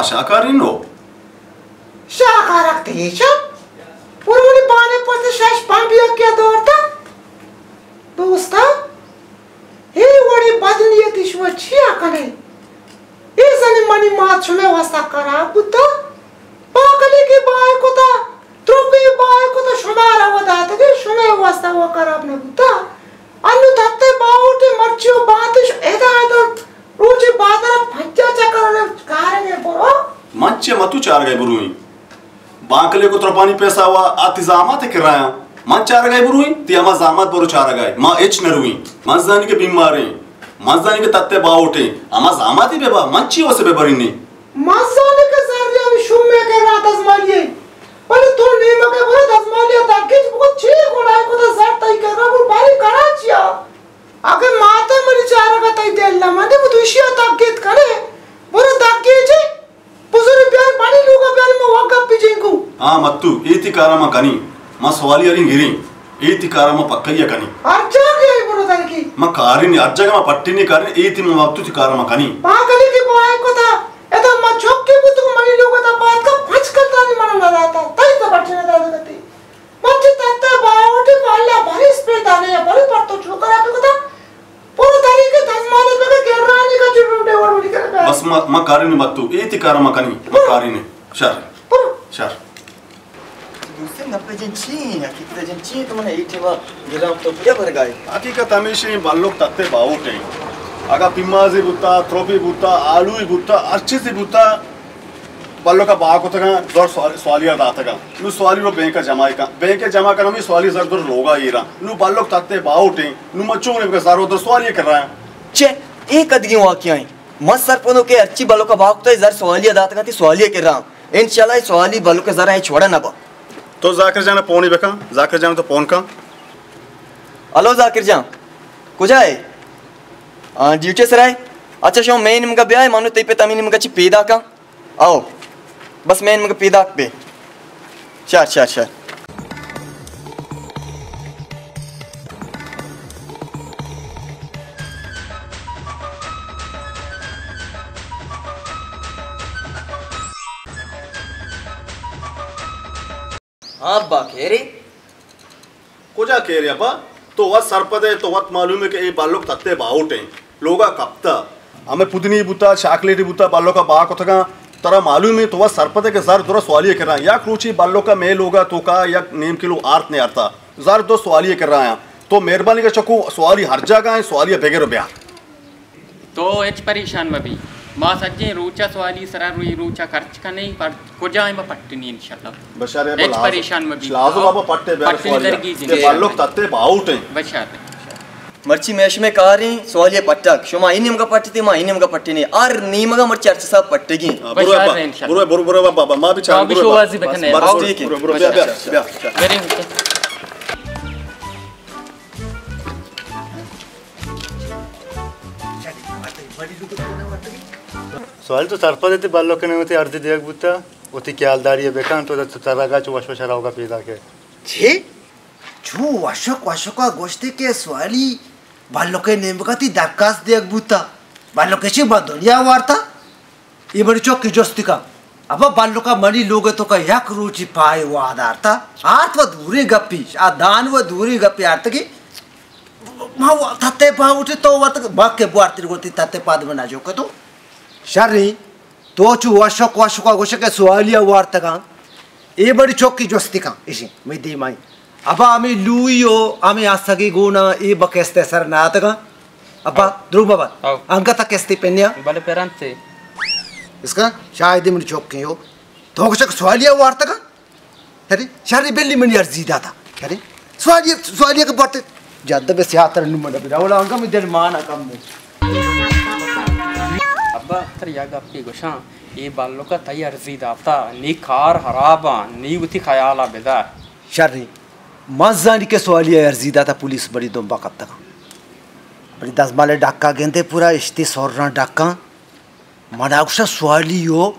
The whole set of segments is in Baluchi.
شاکارینو۔ شاکارک تیشا۔ پرونی بانے پس شش پان بیا کیا دورتا۔ دوستا۔ اے وڑے بدنیتی شما چیا کنے؟ اے زنی منی مات شمئے واستا خراب بوتا؟ پاگلے کہ بائے کتا، تروپے بائے کتا، شمارا و داتگے، شمئے واستا و خراب نہ بوتا؟ انو تتے باوٹے مرچی و باتش ادا ادا روچے بازار پنجا چکر کارے برو۔ من چے متو چارگے بروئیں؟ بانکلے کو ترپانی پیسہ وا آتی زامات کرایاں۔ من چارگائی بروئیں، تی ہما زامات برو چارگائی۔ ما اچ نروئیں۔ من زانی کہ بیماریں۔ من زانی کہ تتے باوٹیں۔ ہما زاماتی بے با، من چی وسے بے برینی؟ من زانی کہ زاری ہمی شومے کے رات ازمالیے۔ بلے تو نیمگے برو دزمالیا دگیج بگو چی گناہ کو تو زر تئی کرا برو باری کڑا چیا؟ اگہ ماتے منی چارگا تئی دل نہ مندے، تو اشیا دگیت کنے۔ برو دگیجے۔ بزرگ بیار، بانی لوگا بیار، ما وگا پجینگو۔ ہاں متو، اے تی کارا ما کنی۔ ما سوالی ارین گرین۔ اے تی کارا ما پکیا کنی۔ ہر جاگہ ای برو درکی۔ ما کارین، ہر جاگہ ما پٹی نی کارین، اے تی ما وقت تی کارا ما کنی۔ پاگلی کی بوائے کو تھا۔ ادا ما چوکی بوتو منی لوگا تا بات کا پچ کرتا نی منا نہ داتا۔ تئی تا بٹی نہ داتا کتی۔ مرچی تنتا باوٹی پالا بھری اسپیتالے یا بھری پر تو چھوکرا تو کتا۔ پورو تاریخ دزمالے بگا گرانی کا چی ڈوڈے وڑ وڑی کرے۔ بس ما، ما کارین متو، اے تی کارا ما کنی، ما کارین۔ شر۔ شر۔ دوستین گپے جن چی، حقیقت جن چی، تو من ایٹی با گرام تو بیا برگائے۔ حقیقت ہمیشہ ایں بلوک تتے باوٹیں۔ اگا پیمازی بوتا، تروپی بوتا، آلوی بوتا، ہر چیزی بوتا، بلوکا بہا کتگاں، زر سوال-، سوالی ء داتگاں۔ نوں سوالی رو بینک ء جمع کن۔ بینک ء جمع کن، ہمے سوالی زر در لوگا ایراں۔ نوں بلوک تتے باہوٹیں۔ نوں من چون بکن زر و در سوالی ء کراں۔ چے، اے کدگیں واقعہ ایں؟ من سرپدوں کہ ہرچی بلوکا بہا کتگ زر سوالی ء داتگاں، تی سوالی ء کراں۔ انشاءاللہ اے سوالی بلوک زر ایں چھوڑا نہ با۔ تو ذاکر جان ء پونی بکن، ذاکر جان تو پون کن۔ ہلو ذاکر جان، کجا ئے؟ آ، ڈیوٹی سرا ئے؟ اچھا، شما مئے نیمگا بیائے، من تئی پت ہمے نیمگا چہ پیداکاں۔ آؤ، بس مئے نیمگا پیداک بے۔ شر، شر، شر۔ ہاں ابا، کیرے؟ کجا کیرے ابا؟ تو وت سرپد ئے، تو وت معلوم ئے کہ اے بلوک تتے باہوٹ ایں۔ لوگا کپتا۔ ہمے پودنی بوتا، چاکلیٹی بوتا، بلوکا بہا کتگاں۔ ترا معلوم ئے، تو وت سرپد ئے کہ زر درا سوالی ء کراں۔ یک روچے بلوکا مئے لوگا توکا یک نیم کلو آرت نیارتا۔ زر دو سوالی ء کراں۔ تو مہربانی کن چکو سوالی ہر جاگہ ایں، سوالی ء بگر و بیار۔ تو ہچ پریشان مہ بی، ما سجیں روچ ء سوالی سرا روی روچ ء خرچ کنیں، پر کجا ایں ما پٹنی انشاءاللہ۔ بشار ابا ہچ لازم، پریشان مہ بی۔ لازم ابا پٹے بیار پٹنی سوالی ء۔ درگیجی کہ نہیں۔ بلوک تتے باہوٹ ایں۔ بشار۔ مرچی مئے شمئے کاریں سوالی ء پٹگ، شما اے نیمگا پٹتے، ما اے نیمگا پٹنے، ہر نیمگا مرچی ہرچ حساب پٹگیں۔ ہاں، برو بشار ابا، انشاءاللہ۔ برو، برو، برو ابا، بابا، ما بھی چار ما بھی برو۔ شوازی بس، بکنے۔ بس، آؤ۔ ٹھیک ہے۔ برو، برو، بیا، بیا، بیا، بیا۔ بریں۔ سوال تو سرپد تے بلوک نے وتی ارزی دیگ بوتا، وتی خیالداری بکن، تو ترگا چو وش وش روگا پیدا کے۔ چی؟ چو وشک وشکا گوشتے کہ سوالی بلوکے نیمگا تی درخواست دیگ بوتا، بلوکے چی با دنیا وارتا؟ اے بڑی چوکی جستی کا۔ ابا بلوکا منی لوگ توکا یک روچی پائے وادارتا۔ آرت و دوریں گپی، آ دان و دوریں گپی آرتگی۔ ما و-، تتے پا اٹھی تو وت باکے بوارتی گوتی تتے پاد منا جو کتو۔ شریں، تو چو وشک وشکا گوشے کہ سوالی وارتگاں۔ اے بڑی چوکی جستی کن، اشی، مئی دیمائی۔ ابا ہمیں لوئی و ہمیں آسگی گونا اے بکستے سر ناتگاں۔ ابا، ہاؤ۔ درو مبر۔ ہاؤ۔ انگت کستی پنیا۔ بلے پرنتے۔ اس کا شاید من چوکیں ہو۔ تو کچھ سوالیہ وارتگا؟ ارے، شر بلی منی ارزی داتا۔ ارے، سوالیہ، سوالیہ کے بات جد بے سیاتر نو من بلا ولا انگا میں دل مانا کم میں۔ ابا، تر یا گپی گوشاں، اے بالو کا تئی ارزی داتا، نی کار خرابا، نی وتی خیالا بدار۔ شریں۔ من زانی کہ سوالی ء ارزی داتا پولیس بڑی دمبا کپتگاں۔ بڑی دزمال ء ڈکا گندے پورا اشتی سوراں ڈکاں۔ منا گوشا سوالی ہو،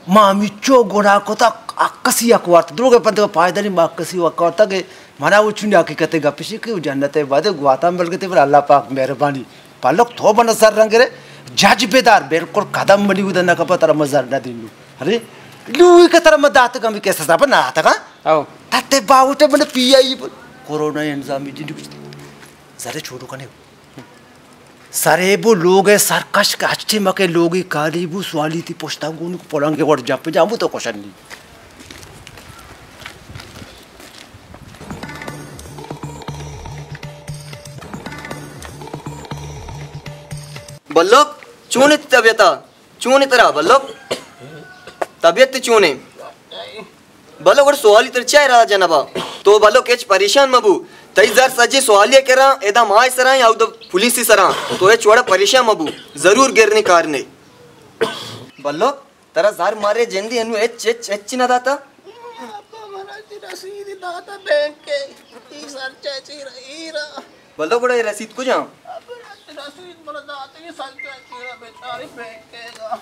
ما ہمیچو گناہ کتا، اکسی حق وارت۔ دروگ پنت پائدہ نہیں، ما اکسی حق وارتا کہ منا وہ چونی حقیقت گپشی کہ جنت بعد گواتا ملگتے پر اللہ پاک مہربانی۔ پلک تو بنا سر رنگ رے، جج بدار، بالکل قدم منی ودا نہ کپا ترا مزار نہ دینو۔ ارے، لوئی کہ ترا من داتگ، ہمے کیس حساب نہ داتگ، ہاں؟ او۔ تتے باوٹے من پی آئی بول۔ کورونا انتظامی دین کچھ۔ زرے چھوڑو کنے۔ سرے بو لوگ ءِ سرکش کہ ہچ ٹیم کہ لوگی کالی بو، سوالی تی پشتا گون کو پلنگ ءِ وڑ جمپ جامو تو کشنی۔ بلوک، چون ات طبیعتا؟ چون ات ترا بلوک؟ طبیعت چون ہے؟ بلو گڑا سوالی تر چیا ارادہ جنبا؟ تو بلو کچ پریشان مبو۔ تئی زر سجے سوالی کرا، ادا مائی سرا یا ادا پولیسی سرا۔ تو اچ وڑا پریشان مبو۔ ضرور گرنے کارنے۔ بلو، ترا زر مارے جندی انو اچ، اچ، اچ نہ داتا؟ ابا منا چی رسید داتا بینک کے۔ ای سر چا چی رہی را۔ بلو گڑا اے رسید کجا؟ ابا رسید منا داتا، ای سر چا چی را بیچاری بینک کے گا۔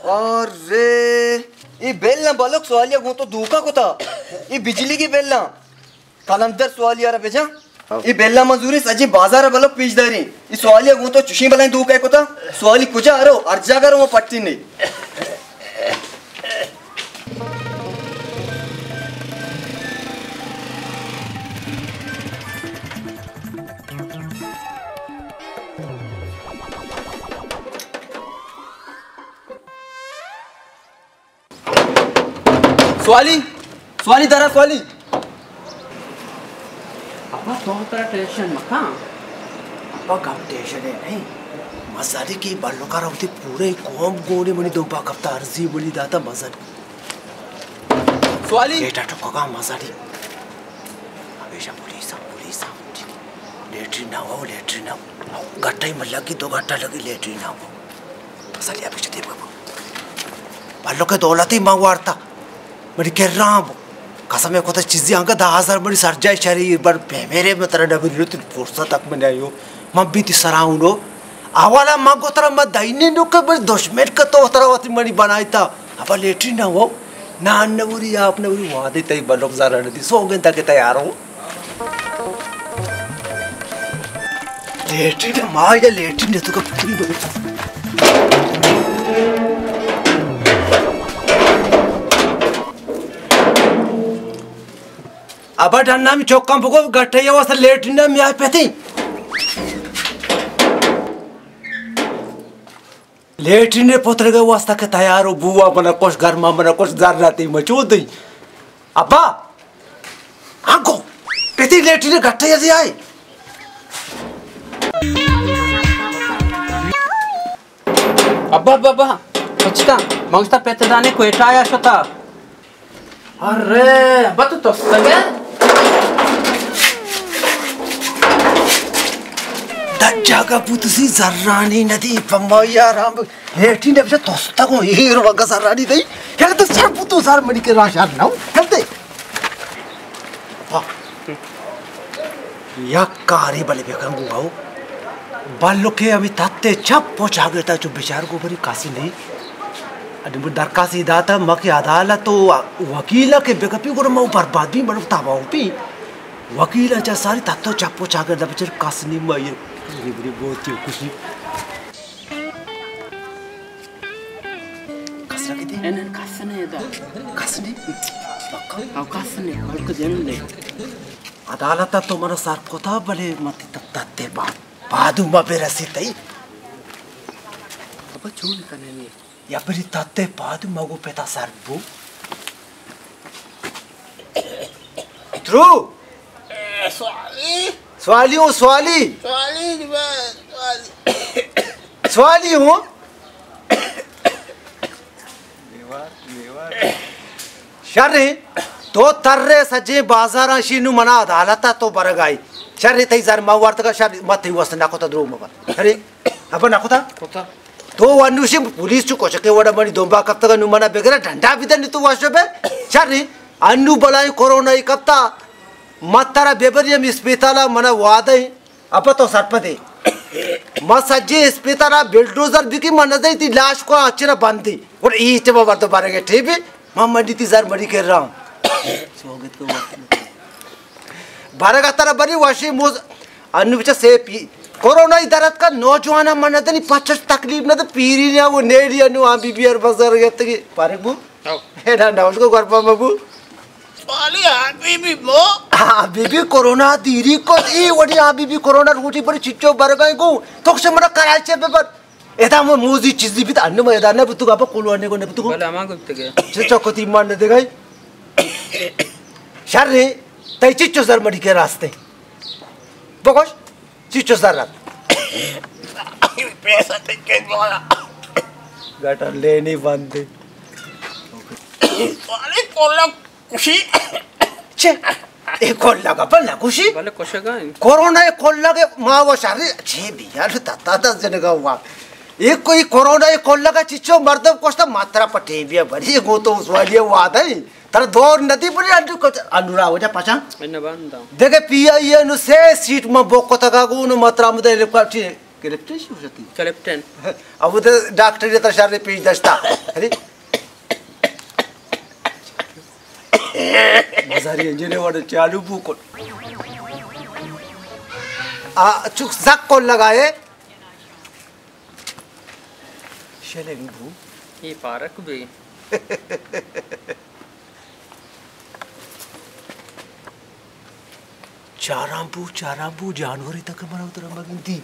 ارے، ای بلاں بلک سوالیہ گوں تو دھوکا کتا۔ ای بجلی کی بلاں۔ قلندر سوالیہ را بجا۔ ہاں۔ ای بلاں مزوری سجی بازار بلک پیش داری۔ ای سوالیہ گوں تو چشیں بلائیں دھوکا کتا۔ سوالی کجا ارو، ہر جاگہ رو پٹی نہیں۔ سوالی، سوالی درا سوالی۔ ابا تو ترا ٹینشن مکن۔ ابا گپ ٹینشن ہے نہیں۔ مزاری کی بلوکا روتی پورے قوم گونے منی دوبا کپتا، ارزی بلی داتا مزاری۔ سوالی۔ بیٹا ٹکگا مزاری۔ ہمیشہ پولیس آ، پولیس آ۔ لیٹرین نہ ہو، لیٹرین نہ ہو۔ گھٹا ہی من لگی، دو گھٹا لگی، لیٹرین نہ ہو۔ مزاری ہمیشہ دیم بابا۔ بلوک دولتی ما وارتا۔ منی کرام۔ قسم خدا چیزی آنگا دہ ہزار منی سر جائے شری بر پہ میرے متر نبی روت فرصت تک من آیو۔ من بیتی سراؤنو۔ اولا من گو ترا من دائنے نو کہ بر دشمن کا تو ترا وتی منی بنائیتا۔ ابا لیٹرین نہ ہو۔ نان نوری، آپ نوری، وعدے تئی بلوک زارا ندی۔ سوگن تا کہ تیار ہو۔ لیٹرین ما یا لیٹرین تو کا پوری بلوک۔ ابا ڈنا می چوکاں بگو گٹے یا واسطہ لیٹرین می آ پتی۔ لیٹرین پترگ واسطہ کہ تیار ہو بوا منا کش گرما منا کش زر نہ تئی مچو دئی۔ ابا! آنکو! پتی لیٹرین گٹے یا آئے۔ ابا، ابا، ابا، پچکا، مگستا پت دانے کوئٹہ آیا شتا۔ ارے، ابا تو تستگے؟ دجاگا بوتسی زرانی ندی، پمائی آرام، لیٹی نبجا تستگو، ہیرو اگا زرانی دی، یعنی تو سر بوتو سر منی کے راشار ناو، چلتے۔ یک کارے بلے بکن گوں او۔ بلکہ ہمے تتے چپ و چاگرد ء چو بچار گوں بری کس نی۔ اڈ من درخواست داتا ما کہ عدالت و وکیل ء کہ بکپی گڑا ما برباد بی، من تباہ بی۔ وکیل ء چہ ساری تتو چپ و چاگرد ء بچار کس نی، ما یہ بری بری بہت ہی خوشی۔ کس نہ کتی؟ انن کس نہ ادا۔ کس نہ؟ پکا؟ او کس نہ، بلکہ جن لے۔ عدالت ء تو من سر کتا، بلے من تی تب تتے بعد، بعد ما بے رسی تئی۔ ابا چون کنے نی؟ یا بری تتے بعد ما گو پتا سر بو۔ درو۔ سوالی۔ سوالی ہوں، سوالی۔ سوالی۔ سوالی ہوں۔ شر ایں، تو ترے سجیں بازاراں شی نو منا عدالت ء تو برگائی۔ شر ایں تئی زر ما وارتگا، شر ما تئی واسطہ نہ کتا، دروغ مبا۔ شر ایں، ابا نہ کتا؟ کتا۔ تو انوشی پولیس چو کچکے وڑا منی دمبا کپتگا، نو منا بگرا ڈنڈا بدن تو واشو بے۔ شر ایں، انو بلائیں کرونا ای کپتا۔ ما ترا ببریم اسپیتالا، منا وعدہ ایں۔ ابا تو سرپدے۔ ما سجے اسپیتالا بلڈوزر بکی، ما نزئی تی لاش کو اچنا بندی۔ اور ایچ ما وردو بارگے ٹھیک بی، ما منڈی تی زر مڑی کر رہا۔ سوگت کو وقت۔ بارگا ترا بری واشی موز، انو بچا سے پی، کرونا ای درد کا نوجوان من ندنی پچش تکلیف نہ دے، پیری نے وہ نیڑی انو آ بی بی ار بازار گتگی۔ پارک بو؟ او۔ اے نا نوش کو گرپا مبو۔ والی آ بی بی مو؟ آ بی بی کرونا دیری کو، ای وڑی آ بی بی کرونا روٹی پر چچو برگائیں کو، تو سے منا کراچی پہ بر۔ ادا مو موزی چیزی بیت، انو ما ادا نہ بتو گا، پہ کلو انے کو نہ بتو گا۔ بلا ما گپتگے۔ چچو کو تی مان نہ دے گئی۔ شر رے، تئی چچو زر مڑی کے راستے۔ بگوش، چچو زر رات۔ پیسہ تے کے دوارا۔ گٹر لینی بندے۔ والے کولا کشی۔ چے؟ اے کولگا بل نہ کشی؟ بلے کشگا انت۔ کرونا اے کولگے ما و شری چے بیال تتا دس جنگا ہوا۔ اے کوئی کرونا اے کولگا چچو مردم کشتا ماترا پٹے بیا بری گو تو سوالی وعدہ ہی۔ ترا دور ندی بری انو کت-، انو را وجہ پچا۔ انہ باندا۔ دیکھے پی آئی اے نو سے سیٹ ما بوک کتگا گو نو ماترا مدے ہیلیکاپٹر کلپٹن شو شتی۔ کلپٹن۔ اب تے ڈاکٹر تر شر پیش داشتا۔ ارے۔ مزاری انجن وڑ چالو بو کن۔ آ، چک زک کولگا اے۔ شلنگ بو۔ اے پارک بی۔ چاراں بو، چاراں بو، جانورے تک منا اترا مگندی۔